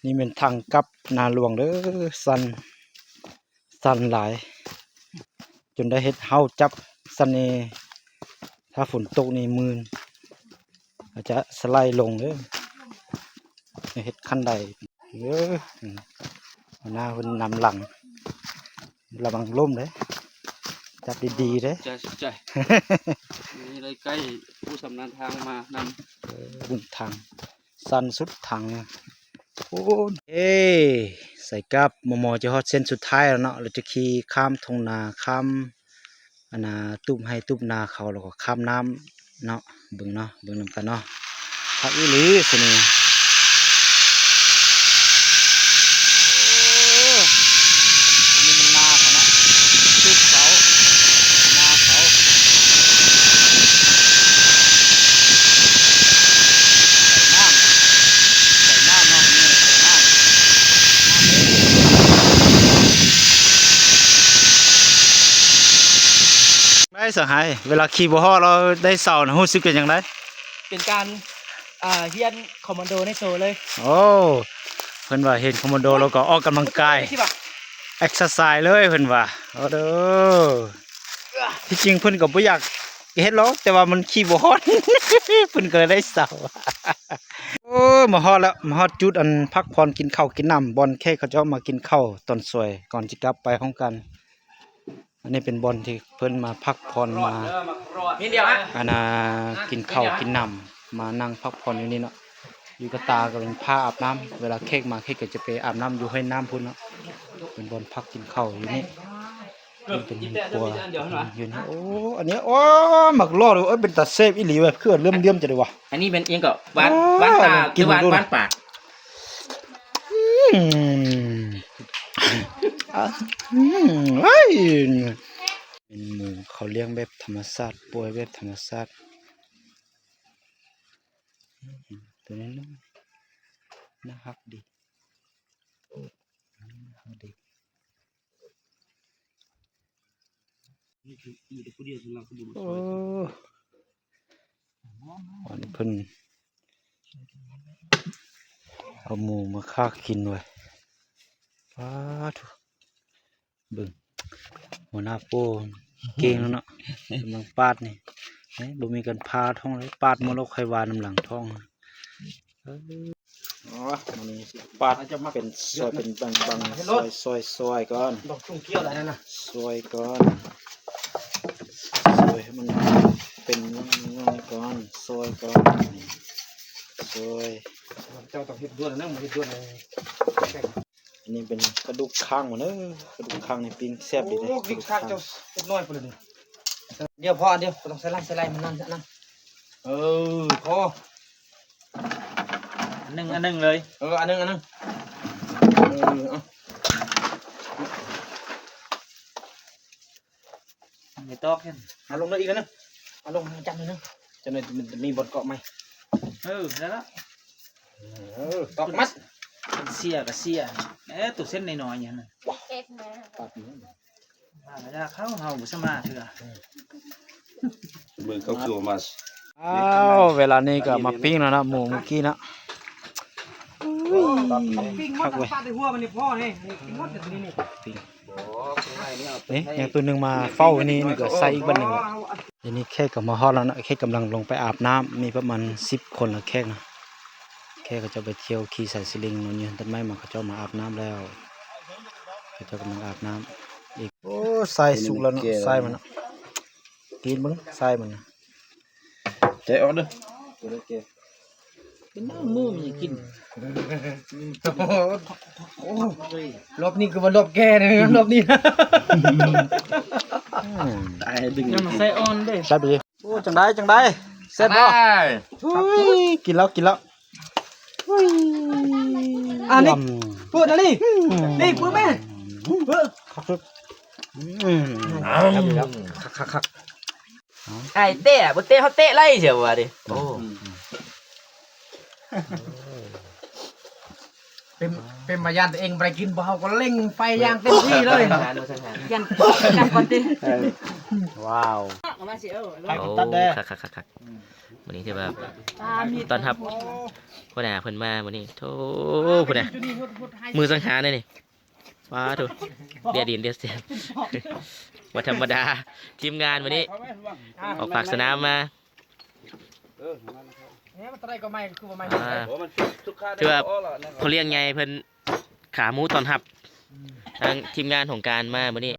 ນີ້ແມ່ນທາງກັບນາຫຼວງເດີ ຊັນ ຊັນຫຼາຍ ຈົນໄດ້ເຮັດເຮົາຈັບ ຊັນນີ້ ຖ້າຝົນຕົກນີ້ມື່ນ ອາດຈະສະໄລລົງເດີ ເຮັດຂັ້ນໄດເດີ ຫົວໜ້າເພິ່ນນຳຫຼັງ ລະວັງລົ້ມເດີ ຈັບດີໆເດີ ໃຈ ໃຈ ນີ້ໄດ້ໃກ້ຜູ້ຊຳນານທາງມານຳ ເອີ ບຸນທາງ ຊັນສຸດທາງ ໂອ້ ເອີ ໃສ່ກັບໝໍໆ ຈະຮອດເສັ້ນສຸດທ້າຍແລ້ວເນາະ ລະຈະຂີ່ຂ້າມທົ່ງນາ ຂ້າມ ອັນນ່າ ຕູບໄຮ່ຕູບນາເຂົາ ແລ້ວກໍຂ້າມນ້ຳເນາະ ເບິ່ງເນາະ ເບິ່ງນຳກັນເນາະ ຄັກອີ່ຫຼີຊິນີ້ ໂອ້ ອັນນີ້ມັນນາເຂົາເນາະ ຕູບເຂົາ ນາເຂົາ ໃສ່ນ້ຳ ໃສ່ນ້ຳເນາະ ນີ້ໃສ່ນ້ຳ ນ້ຳເດ້. ໄດ້ສະຫາຍ ເວລາຂີ່ບໍ່ຮອດແລ້ວໄດ້ເຊົານະ ຮູ້ສຶກເປັນຈັ່ງໃດ? ເປັນການ ອ່າ ຮຽນຄອມມານໂດໃນໂຕເລີຍ. ໂອ້ ເພິ່ນວ່າຮຽນຄອມມານໂດແລ້ວກໍອອກກຳລັງກາຍ ເອີ ເອັກເຊີໄຊເລີຍເພິ່ນວ່າ. ໂອ້ ທີ່ຈິງເພິ່ນກໍບໍ່ຢາກເຮັດຫຼອກ ແຕ່ວ່າມັນຂີ່ບໍ່ຮອດ ເພິ່ນກໍເລີຍໄດ້ເຊົາ. ໂອ້ ມາຮອດແລ້ວ ມາຮອດຈຸດອັນພັກຜ່ອນກິນເຂົ້າກິນນ້ຳ ບ່ອນແຂກເຂົາເຈົ້າມາກິນເຂົ້າຕອນສວຍ ກ່ອນຊິກັບໄປຫ້ອງການ. ອັນນີ້ເປັນບ່ອນທີ່ເພິ່ນມາພັກຜ່ອນ ມາ ອັນນ່າ ກິນເຂົ້າກິນນ້ຳ ມານັ່ງພັກຜ່ອນຢູ່ນີ້ເນາະ. ຢູ່ກະຕາກໍເປັນຜາອາບນ້ຳ ເວລາແຂກມາ ແຂກກໍຈະໄປອາບນ້ຳຢູ່ຫ້ວຍນ້ຳພຸ້ນເນາະ. ເປັນບ່ອນພັກກິນເຂົ້າຢູ່ນີ້ ເປັນຄົວຢູ່ນີ້. ໂອ້ ອັນນີ້ ໂອ້ ໝາກຫຼອດ ເອີຍ ເປັນຕາແຊບອີ່ຫຼີເວີຍ ຄືເຫຼື້ອມໆ ຈັ່ງໃດວະ. ອັນນີ້ແມ່ນອີ່ຫຍັງເກາະ ຫວານ ຫວານຕາ ຫຼືຫວານ ຫວານປາກ. ອືມ ອືມ ເອີຍ ເປັນໝູເຂົາລ້ຽງແບບທຳມະຊາດ ປ່ອຍແບບທຳມະຊາດ. ອືມ ໂຕນີ້ໜຶ່ງ ໜ້າຮັກດີ ໜ້າຮັກດີ. ໂອ້ ອັນເພິ່ນເອົາໝູມາຄາກກິນໄວ້. ປາດໂທ້ ເບິ່ງ ຫົວໜ້າໂປ້ເກັ່ງແລ້ວເນາະ ກຳລັງປາດນີ້. ເອີ ບໍ່ມີການຜ່າທ້ອງເລີຍ ປາດໝົດແລ້ວຄ່ອຍວ່ານຳຫຼັງທ້ອງ. ເອີ ອໍ ມື້ນີ້ຊິປາດເປັນຊອຍເປັນບັງໆ ຊອຍໆໆກ່ອນ ດອກຈຸ່ງກ້ຽວລະນັ້ນນະ ຊອຍກ່ອນ ຊອຍໃຫ້ມັນເປັນງ່ອຍໆກ່ອນ ຊອຍກ່ອນ ຊອຍ. ເຈົ້າຕ້ອງເຮັດດ່ວນນະ ບໍ່ເຮັດດ່ວນ ອັນນີ້ເປັນກະດູກຄ້າງມັນເດີ ກະດູກຄ້າງນີ້ປີ້ງແຊບດີເດ້. ໂອ້ ກິນຄ້າງເຈົ້າເຮັດນ້ອຍພຸ້ນລະນີ້. ດຽວພໍ ອັນດຽວ ບໍ່ຕ້ອງໃສ່ຫຼາຍ ໃສ່ຫຼາຍມັນນັ້ນ ອັນນັ້ນ. ເອີ ພໍ ອັນໜຶ່ງ ອັນໜຶ່ງເລີຍ. ເອີ ອັນໜຶ່ງ ອັນໜຶ່ງ. ເອີ ເອົາ ໄດ້ຕອກແມ່ນ ເອົາລົງເລີຍອີກອັນໜຶ່ງ ເອົາລົງໃຫ້ມັນຈັບໜ້ອຍໜຶ່ງ ຈັກໜ້ອຍມັນຈະມີບ່ອນເກາະໃໝ່. ເອີ ໄດ້ລະ. ເອີ ຕອກມັດ ເປັນເສຍກໍເສຍ. ເອີ ໂຕເສັ້ນນ້ອຍໆນີ້ນະ ປັດ ມາລະຍາເຂົາ ເຮົາບໍ່ສາມາດເທື່ອ. ເບິ່ງເຂົາຄືວ່າມາ ອ້າວ ເວລານີ້ກໍມາປີ້ງແລ້ວນະ ໝູມື້ກີ້ນະ. ປີ້ງໝົດ ປາດໃນຫົວມັນນີ້ພໍແຮງ ກິນໝົດແລ້ວໂຕນີ້ນີ້. ນີ້ ຍັງໂຕໜຶ່ງມາເຝົ້າຢູ່ນີ້ ນີ້ກໍໃສ່ອີກບັດໜຶ່ງ. ດຽວນີ້ແຂກກໍມາຮອດແລ້ວນະ ແຂກກຳລັງລົງໄປອາບນ້ຳ ມີປະມານສິບຄົນລະແຂກນະ. ແຂກເຂົາເຈົ້າໄປທ່ຽວຂີ່ສາຍສະລິງ ນອນຢູ່ຫັ້ນ ຕັດໄມ້ມາ ເຂົາເຈົ້າມາອາບນ້ຳແລ້ວ ເຂົາເຈົ້າກຳລັງອາບນ້ຳອີກ. ໂອ້ ຊາຍສຸກແລ້ວເນາະ ຊາຍມັນນະ ຕີນເບິ່ງຊາຍມັນນະ. ແກະອອກເດີ ເປັນເອົາມືມັນຍັງກິນ. ໂອ້ ລອບນີ້ຄືວ່າລອບແກ່ເດີ ລອບນີ້. ອືມ ຕາຍດຶງ ຍັງໃສ່ອ່ອນເດ້ ໃສ່ໄປເລີຍ. ໂອ້ ຈັ່ງໃດ ຈັ່ງໃດ ແຊບບໍ່? ອຸ້ຍ ກິນແລ້ວ ກິນແລ້ວ. ອຸ້ຍ ອັນນີ້ ເປີດອັນນີ້ ນີ້ເປີດແມ່ ເປີດ ຄັກສຸດ. ອືມ ຄັກ ຄັກ ຄັກ. ອ້າຍເຕະ ບໍ່ເຕະ ເຮົາເຕະໄລ່ເສຍວ່າເດ້. ໂອ້ ເປັນ ເປັນມາຢ້ານຕົວເອງບໍ່ໄດ້ກິນ ພວກເຮົາກໍເລັ່ງໄຟຢ່າງເຕັມທີ່ເລີຍ. ຢ້ານ ຢ້ານກ່ອນຕິ. ວ້າວ. ເອົາມາຊິເອີ ໃຫ້ ໂອ້ ເພິ່ນຕັດແດ່ ຄັກໆໆໆ ມື້ນີ້ຖືວ່າ ອ່າ ມີ ຕ້ອນຮັບ ໂອ້ ຫົວໜ້າເພິ່ນມາມື້ນີ້ ໂທ້ ພຸ້ນນະ ມືສັງຫານເດ້ນີ້ ປາໂທ້ ເດດດິນເດດແສງ ບໍ່ທຳມະດາ ທີມງານມື້ນີ້ ອອກພາກສະໜາມມາ ເອີ ເອີ ມັນຕົວໃດກໍໃໝ່ ຄືບໍ່ໃໝ່ ອ່າ ໂອ້ ມັນສຸກຄາ ຖືວ່າ ໄດ້ ພໍລ້ຽງໃຫຍ່ເພິ່ນ ຂາໝູຕ້ອນຮັບ ອືມ ທາງທີມງານຂອງການມາມື້ນີ້